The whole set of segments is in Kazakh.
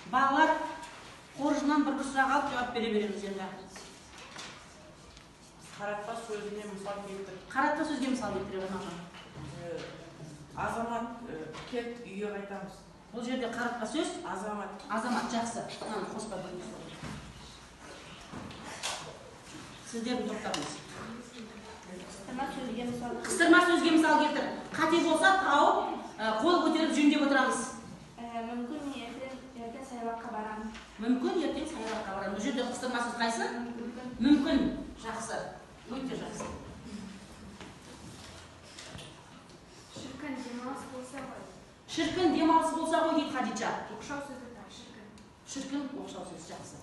Балалар қоржыннан бір сұрақ алып жауап бере береміз енді. Қаратпа сөзіне мысал келтір. Қаратпа сөзге мысал келтіре ғой. Азамат, кет, үйге қайтамыз. Бұл жерде қаратпа сөз? Азамат. Азамат, жақсы. Мынаны қоспа бөліңіз. Сіздердің топтарыңыз. Қыстырма сөзге мысал. Қыстырма сөзге мысал келтір. Қате болса тауып, қол көтеріп жөндеп отырамыз. Мүмкін ертең саябаққа барамын. Мүмкін ертең саябаққа барамын. Бұл жерде қыстырма сөз қайсы? Мүмкін. Жақсы. Өте жақсы. Шіркін демалыс болса ғой. Шіркін демалыс болса ғой дейді Хадиджа. Оқшау сөзі тап, шіркін. Шіркін оқшау сөз, жақсы.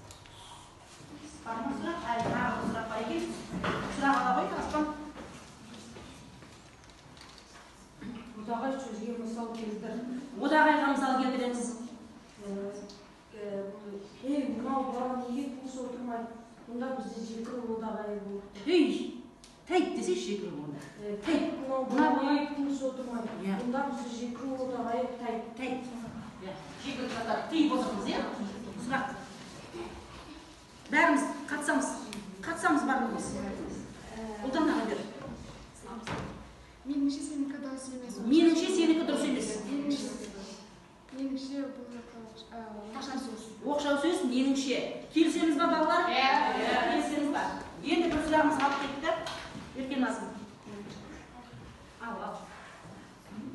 Бар ма сұрақ? Әлі тағы бір сұрақ бар екен. Сұрақ ала ғой, Аспан. Одағай сөзге мысал келтір. Одағайға мысал келтіреміз. Ей, мынау бала неге тыныш отырмайды? Мұнда бізде жекіру одағайы болыпты. Ей, тәйт десейші жекіру онда. Тәйт, мынау бала неге тыныш отырмайды? Мұнда бізде жекіру одағайы тәйт. Тәйт. Жекіру заттар тиіп отырмыз, иә? Сұрақ. Бәріміз қатысамыз. Қатысамыз барлығымыз. Ұлданаға бер. Меніңше сенікі дұрыс емес. Меніңше сенікі дұрыс емес. Меніңше бұл оқшау сөз. Оқшау сөз меніңше. Келісеміз ба балалар? Келісеміз ба? Енді бір сұрағымыз қалып кетті. Еркеназым. Ал, ал.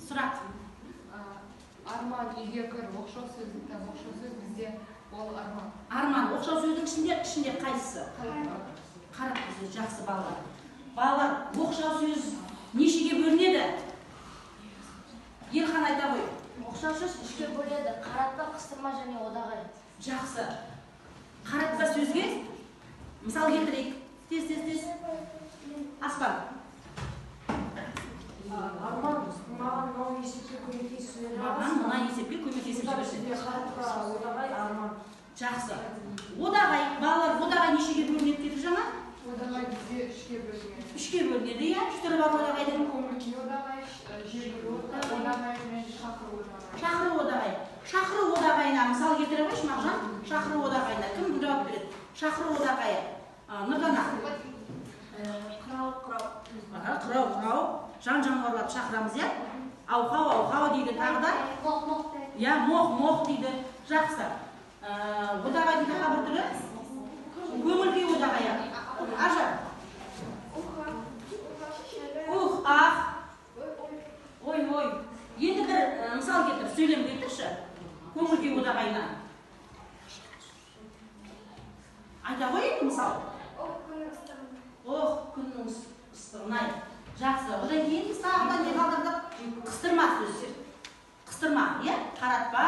Сұрақ. Арман үйге кір, оқшау сөзді тап. Оқшау сөз бізде ол арман. Арман. Оқшау сөздің ішінде қайсысы? Қаратпа сөз. Жақсы балалар. Балалар, оқшау сөз нешеге бөлінеді? Ерхан айта ғой. Оқшау сөз үшке бөлінеді. Қаратпа, қыстырма және одағай. Жақсы. Қаратпа сөзге мысал келтірейік. Тез, тез, тез. Аспан. Арман, маған мынау есепке көмектесіп. Маған мына есепке көмектесіп жіберші. Қаратпа, одағай, арман. Жақсы. Одағай, балалар, одағай нешеге бөлінеді дедік жаңа? Одағай бізде үшке бөлінеді. Үшке бөлінеді, иә? Үш түрі бар одағайдың. Көңіл күй одағай, жегілу одағай және шақыру одағай. Шақыру одағай. Шақыру одағайына мысал келтіре қойшы, Мағжан. Шақыру одағайына кім жауап береді? Шақыру одағайы. Нұрдана. Қырау, қырау. Қырау, қырау. Жан жануарларды шақырамыз, иә? Аухау, аухау дейді тағы да. Моқ, моқ. Иә, моқ, моқ дейді. Жақсы. Одағайдың тағы бір түрі? Көңіл күй одағайы. Ажар. Ух, ах. Ой, ой. Енді бір мысал келтір, сөйлем келтірші. Көңіл күй одағайына. Айта ғой енді мысал. Ох, күннің ыстығын-ай. Жақсы. Одан кейін біз тағы да не қалдырдық? Қыстырма сөз. Қыстырма, иә? Қаратпа,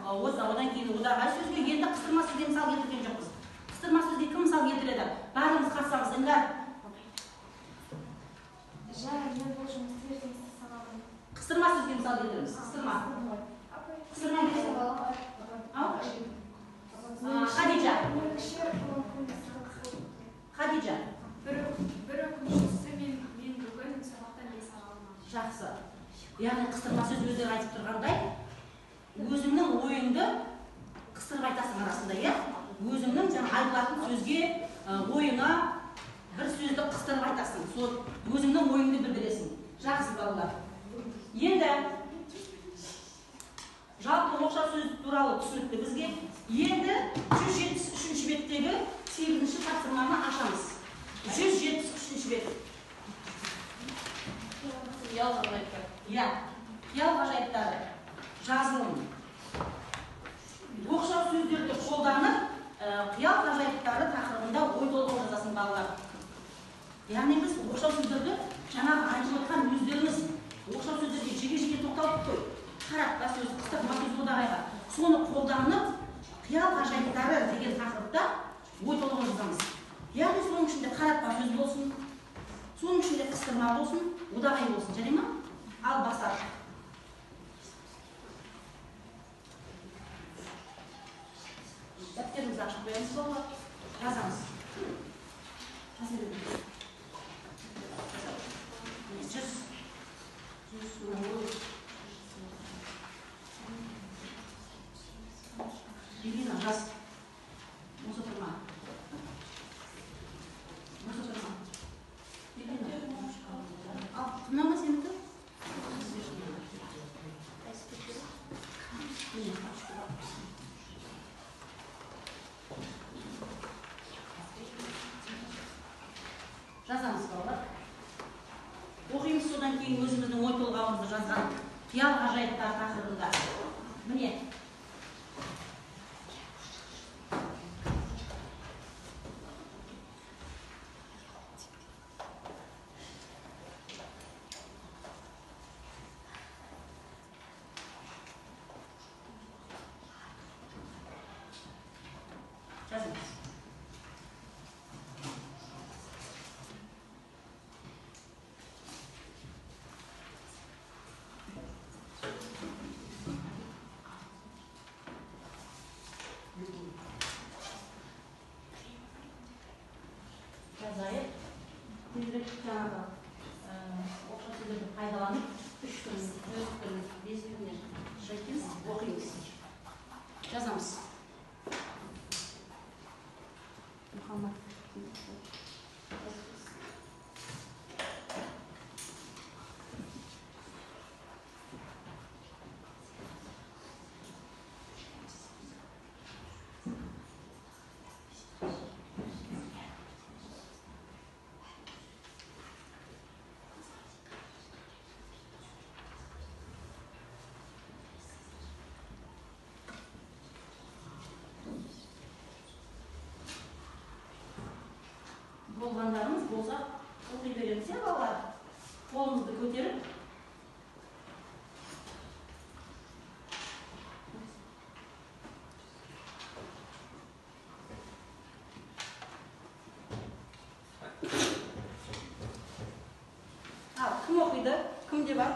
одан кейін одағай сөзге. Енді қыстырма сөзге мысал келтірген жоқпыз. Қыстырма сөзге кім мысал келтіреді? Барлығымыз қатысамыз. Іңгар. Жа, мен бұл жұмысты ертең істей саламын. Қыстырма сөзге мысал келтіреміз. Қыстырма. Қыстырма келтіреді. Ау? Хадиджа. Хадиджа. Бір өкініштісі, мен бүгін сабақтан бес ала алмадым. Жақсы. Яғни қыстырма сөз өздері айтып тұрғандай, өзіңнің ойыңды қыстырып айтасың арасында, иә? Өзіңнің жаңа айтылатын сөзге, ойыңа бір сөзді қыстырып айтасың. Сол өзіңнің ойыңды білдіресің. Жақсы балалар. Енді жалпы оқшау сөз туралы түсінікті бізге. Енді 173-ші беттегі 8-ші тапсырманы ашамыз. 173-ші бет. Қиял ғажайыптары. Иә, қиял ғажайыптары. Жазылым. Оқшау сөздерді қолданып, қиял ғажайыптары тақырыбында ой толғау жазасын балалар. Яғни біз оқшау сөздерді жаңағы айтып отқан өздеріңіз оқшау сөздерге жеке-жеке тоқталып қой. Қаратпа сөз, қыстырма сөз одағайға. Соны қолданып, қиял ғажайыптары деген тақырыпта ой толғау жазамыз. Яғни соның ішінде қаратпа сөз болсын, соның ішінде қыстырма болсын, одағай болсын, жарай ма? Ал бастадық. Дәптерімізді ашып қоямыз балалар. Жазамыз. Жаза беріңіз. 100. 100. Ирина, жаз. Бос отырма. Бос отырма. Ирина. Ал, мына ма сенікі? Жазамыз, балалар. Оқимыз, содан кейін өзіміздің ой толғауымызды жазған қиял ғажайыптар тақырыбында. Міне. Жазыңыз. Жазайық. Тезірек жаңағы оқшау сөздерді пайдаланып 3 күн, 4 күн, 5 күннен жеткенбіз, оқимыз. Жазамыз. Мұхаммад. Болғандарымыз болса, оқи береміз, иә, балалар? Қолымызды көтеріп. Ал, кім оқиды? Кімде бар?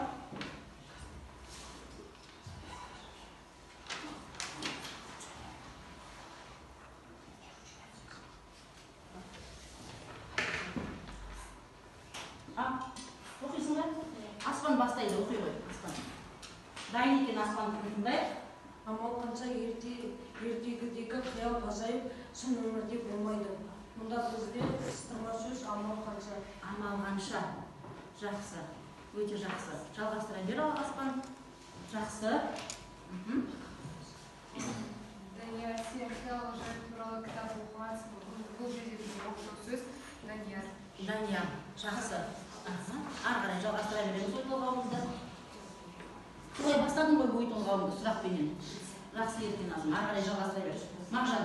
Оқисың ба? Аспан бастайды, оқи ғой, Аспан. Дайын екен Аспанды тыңдайық. Амал қанша ертегідегі қиял ғажайып шын өмірде болмайды. Мұнда бізде қыстырма сөз амал қанша. Амал қанша. Жақсы, өте жақсы. Жалғастыра бер, Аспан. Жақсы. Данияр, сен қиял ғажайып туралы кітап оқығансың. Бұл жерде бізде оқшау сөз Данияр. Данияр, жақсы. Ары қарай жалғастыра береміз ой толғауымызды. Солай бастадың ғой ой толғауыңды сұрақпенен. Жақсы, Еркен Назым, ары қарай жалғастыра бер. Мағжан.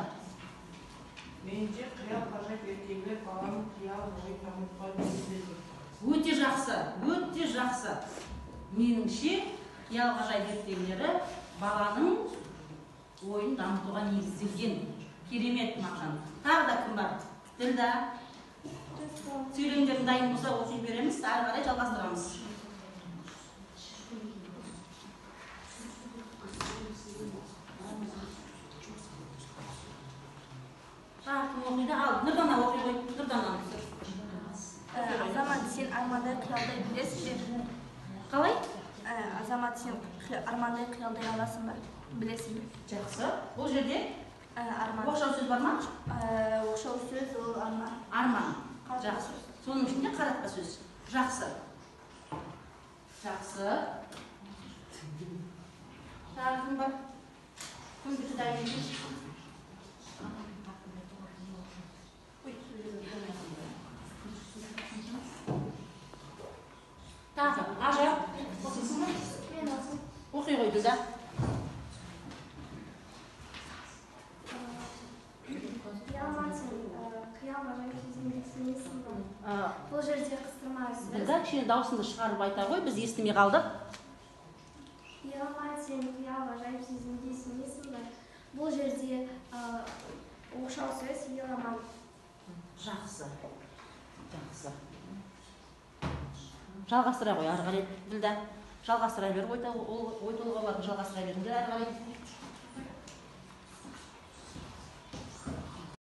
Меніңше, қиял ғажайып ертегілер баланың қиял ойын дамытуға негізделген. Өте жақсы, өте жақсы. Меніңше, қиял ғажайып ертегілері баланың ойын дамытуға негізделген. Керемет, Мағжан. Тағы да кім бар? Ділда. Сөйлемдерің дайын болса, оқи береміз, ары қарай жалғастырамыз. Тағы кім оқиды? Ал, Нұрдана оқи ғой. Нұрдана. Азамат, сен армандай қиялдай білесің бе? Қалай? Азамат, сен армандай қиялдай аласың ба? Білесің бе? Жақсы. Бұл жерде арман. Оқшау сөз бар ма? Оқшау сөз ол арман. Арман. Жақсы. Соның ішінде қаратпа сөз. Жақсы. Жақсы. Тағы кім бар? Кім бітті дайын екен? Тағы, Ажар, оқисың ба? Мен оқимын. Оқи ғой, Ділда. Қиял ғажайып сезімге сенесің бе? Бұл жерде қыстырма сөз. Ділда, кішкене дауысыңды шығарып айта ғой, біз естімей қалдық. Еламан, сен қиял ғажайып сезімге сенесің бе? Бұл жерде оқшау сөз еламан. Жақсы. Жақсы. Жалғастыра ғой, ары қарай, Ділда. Жалғастыра бер, ой толғауларын жалғастыра беріңдер ары қарай.